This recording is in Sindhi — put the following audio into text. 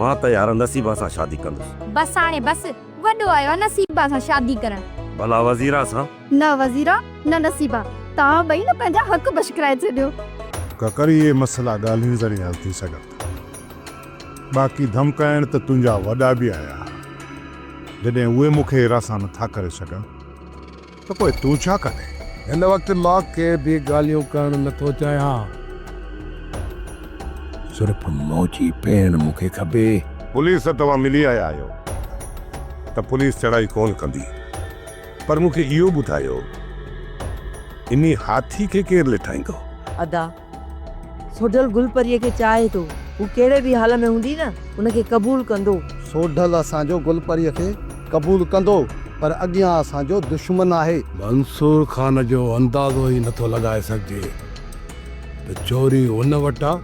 مان ته يار نصيبا سان شادي ڪندس. بس هاڻي بس، وڏو آيو آ نصيبا سان شادي ڪرڻ. ڀلا وزيرا سان؟ نه وزيرا نه نصيبا، توهان ٻئي نه پنهنجا حق بشڪرائي ڇڏيو. ڪڪر اهي مسئلا ڳالهين ذريعي حل ٿي سگهن ٿا. باقي ڌمڪائڻ ته تنهنجا وڏا به آيا ها. جڏهن اهي مون کي حراسان نٿا ڪري سگهن ته پوء تون ڇا ڪندين؟ هن وقت مان ڪي به ڳالهيون ڪرڻ نٿو چاهيان. صرف منهنجي ڀيڻ مون کي کپي. پوليس سان توهان ملي آيا آهيو ته پوليس چڙهائي ڪونه ڪندي. پر مون کي اهو ٻڌايو انهي هاٿي کي ڪير لٺائيندو؟ ادا! سوڍل گل پريء کي چاهي ٿو. هو ڪهڙي به حال ۾ هوندي نه، ان کي قبول ڪندو. سوڍل اسان جو گل پريء کي قبول ڪندو، پر اڳيان اسان جو دشمن آهي. منصور خان جو اندازو ئي نٿو لڳائي سگهجي ته چوري ان وٽ آ.